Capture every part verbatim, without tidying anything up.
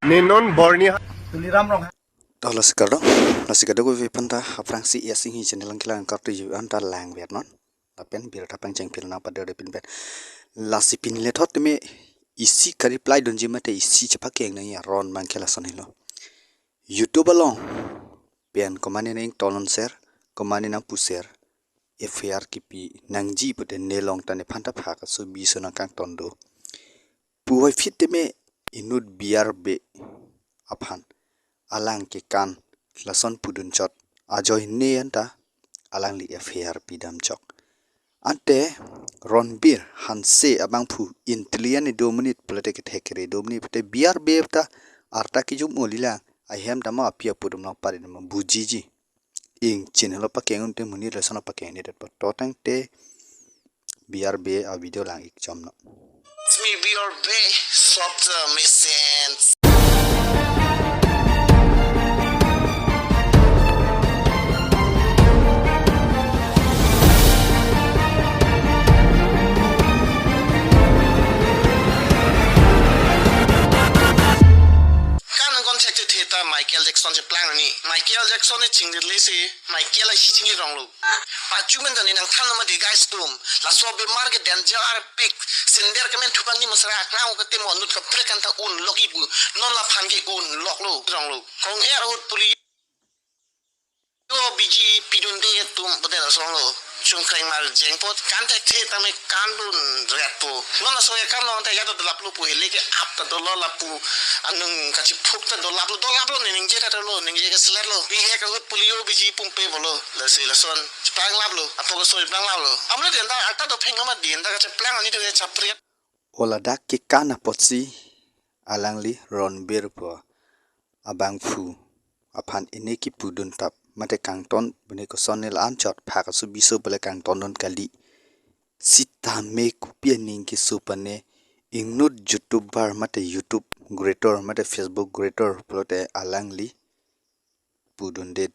Ne non Borni Tuliram Ronghang. To lasi kardom, lasi kadokave aphanta aphrangsi A S English channel along kelang kartu ju anta lang ver non. Lapen birta pangcheng pil nang pada depin pen. Lasi pini lethot teme isi ka-reply dunji mate isi chepakeng nangji aron abangke lason helo. YouTube along pen komane nang tolon ser, komane nang puser, F I R kipi nangji pute nelong ta nephanta phak aso biso nang kangton do. Puvoiphit teme inut B R Bey aphan alang kekan lason pudun chot ajoine anta alangli F I R pidam chok. Ante Ronbir Hanse abangphu intelligent do amonit pulote kethek kere do amonit pute B R Bey ta arta kijum olilang ahem dama api apudum lang parin ma bujiji. Ing chin helo pakeng unte monit lason pakeng ni det pa to tangte B R Bey a-video lang ik chom no. It's me B R Bey, stop the missing. Kan nang kon check to theta Michael Jackson cheplang ni. Michael Jackson ni chingdit le si Michael a si chingdit rong lo. Pachumen tani nang than nama di guys tum. Laso bemar ke danger pik. Sinder kemen thupan ni masra aklang ke temo anut kaprek anta un lok ibu. Non laphan ke un lok lo, rong lo. Kong er ahut puli. Yo biji pidunde tum bote lason lo. Chungkreng mar jengpot kan thekthe tame kandun ret po. Non laso ya kan long te ya do lap lo pu hele ke ap ta dolo lapu. Anung kachiphuk ta do lap lo, do lap lo ne ningje ta dolo, ningje ke selet lo. Bihek ahut puli yo biji pumpe bolo. Lasi lason cheplang lap lo. Apo ke so cheplang lap lo. Amlo denda ata do pheng nama denda kacheplang ani do ya chapriat. O ladak kekan apotsi alangli Ronbir pu abangphu aphan ini kipudun tap mate kangton bene koson nel anchot phak aso biso pele kangton non kali. Sitame kopi aning keso pane inut YouTuber mate YouTube creator mate Facebook creator pulote alangli pudundet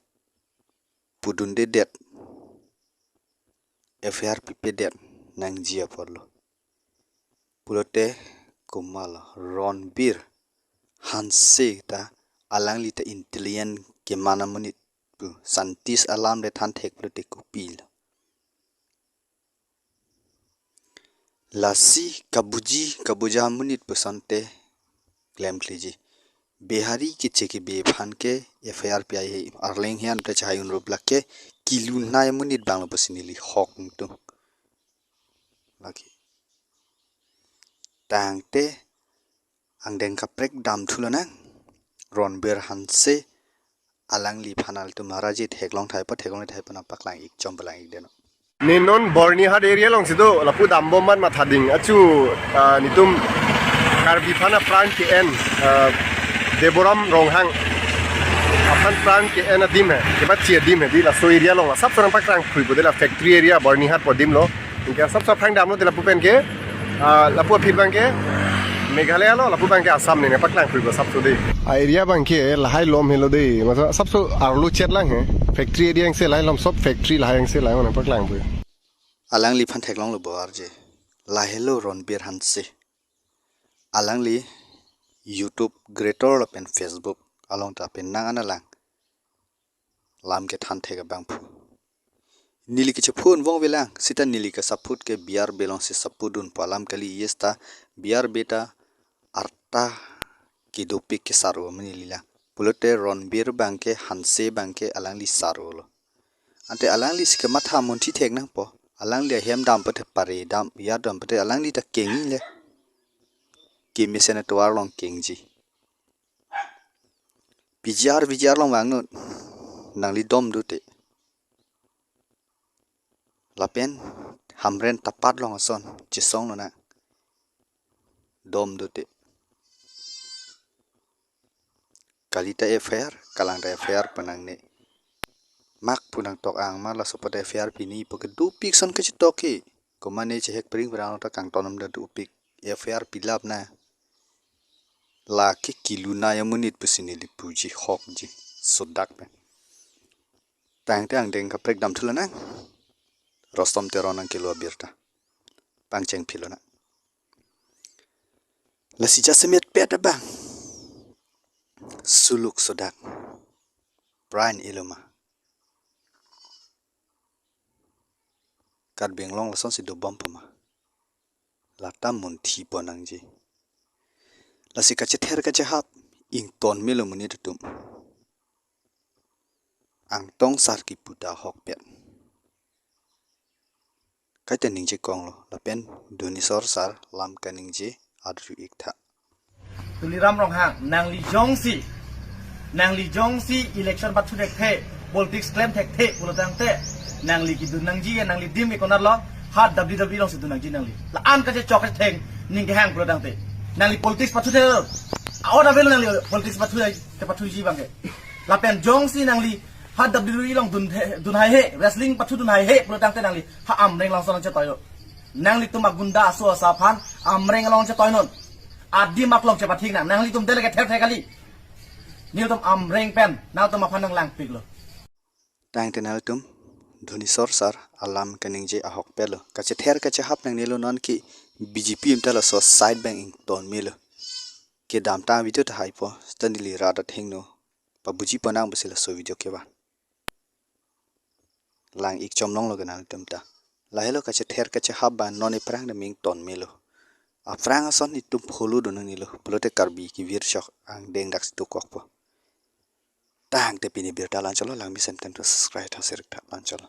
pudundedet F I R pipedet nangji apor lo. Pulote komat lo Ronbir Hanse ta alangli ta intelligent keman amonit pu scientist alam le than thek pulote kopi lo. Lasi kabuji kabuja amonit pusonte klemkleji. Bihari keche kebe aphan ke F I R pi ai he arleng hian ta chahai unrup lake kilunai amonit bang lo pusi neli hok ntu. Lake. Tangte angdeng kaprek dam thulo nang. Ronbir Hanse alangli phanal tu maraji theklong thai pa theklong thai pa na paklang ik chom palang ik deno. Ne non Bornihar area alongsi do, lapu dam bom man matha ding. Achu, ah, netum Karbi aphan apran ke-en, ah, Deboram Ronghang aphan apran ke-en adim he, kebachi adim he, di laso area along la, sap sorang paklang phui po de la factory area Bornihar po adim lo. Anke sap sap aphrang damlo de lapu pen ke, ah, lapu aphi abang ke Meghalaya lo, lapu abang ke Assam ne, ne paklang phui po sap so de. A area abang ke lahai lom helo de, matlab sap so arlo chet lang he. Factory area angse lahai lom, sob factory lahai angse lahai mane paklang phui. Alangliphan theklonglo bo arje. Lahelo Ronbir Hanse. Alangli YouTube creator lapen Facebook along ta pen nang analang lam kethan thek abangphu. Neli kechephun vong velang, sita neli kesaphut ke B R Bey alongsi saphut dun po alam kali, yes ta B R Bey ta arta kedopik kesar o mene neli lang. Pulote Ronbir abang ke Hanse abang ke alangli sar o lo. Ante alanglisi kematha munthi thek nangpo. Alangli ahem dam pute pare dam, ya dam pute alangli ta kengji le. Kemesen atovar along kengji. P G R, V G R along vang non. Nangli dom dote. Lapen Hamren tapat along ason chesong lo nang. Dom dote. Kali ta F I R, kalang ta F I R penang ne. Mak punang tok ang ma laso pute F I R pini po ke dopik son kechetok ke. Komane chehek pring perang ta kangton am da dopik. F I R pilap na. Lake kilunai amonit pusi neli puji hokji. Sodak pen. Tangte angdeng kaprek dam thulo nang. Rostom Teron nangkelo abirta. Pangcheng philo nang. Lasi jasemet pet abang. suluk sodak pran iloma. Karbi Anglong lasonsi dobom pama. Lata munthi ponangji. Lasi kachether kachehap ington melo monit atum. Angtong sar kipu ta ahokpet. Kaita ningje konglo, lapen Dhunisor sar lam kaningje adru iktha. Tuliram Ronghang, nangli jongsi, nangli jongsi election pathu thekthe, politics klem thekthe pulo tangte, nangli kedun nangji ya nangli adim ke konatlo, ha W W E alongsi dun nangji nangli. La-an kachechok kachetheng ning kehang pulo tangte, nangli politics pathu the, a-ot avelo nangli politics pathu, te pathuji abangke. Lapen jongsi nangli ha W W E along dun the, dun haihe, wrestling pathu dun haihe pulo tangte nangli ha Amreng alongsi along chetoilo. Nanglitum agunda aso asa aphan Amreng along chetoinon. Adim aklong chepathik nang. Nanglitum dele kether the kali. Nelitum Amreng pen nangtum aphan nanglangpiklo. Tangte nangtum Dhunisor sar alam kaningje ahokpetlo. Kachether kachehap nangnelo, non ke B J P imta laso side abang ington melo. Kedamtang video ta haipo, seta neli rat athengno pabuji ponang pusi laso video kevan. Lang ik chom longlo ke nangtum ta. Lahelo kachether kachehap abang non aphrang ta ington melo. Aphrang ason itum follow dun nangnelo. Pulote Karbi kevir chok angdeng daksi dokokpo. Tangte pini birta la-an chotlo, langmesen pen to subscribe tha, share tha, la-an chotlo.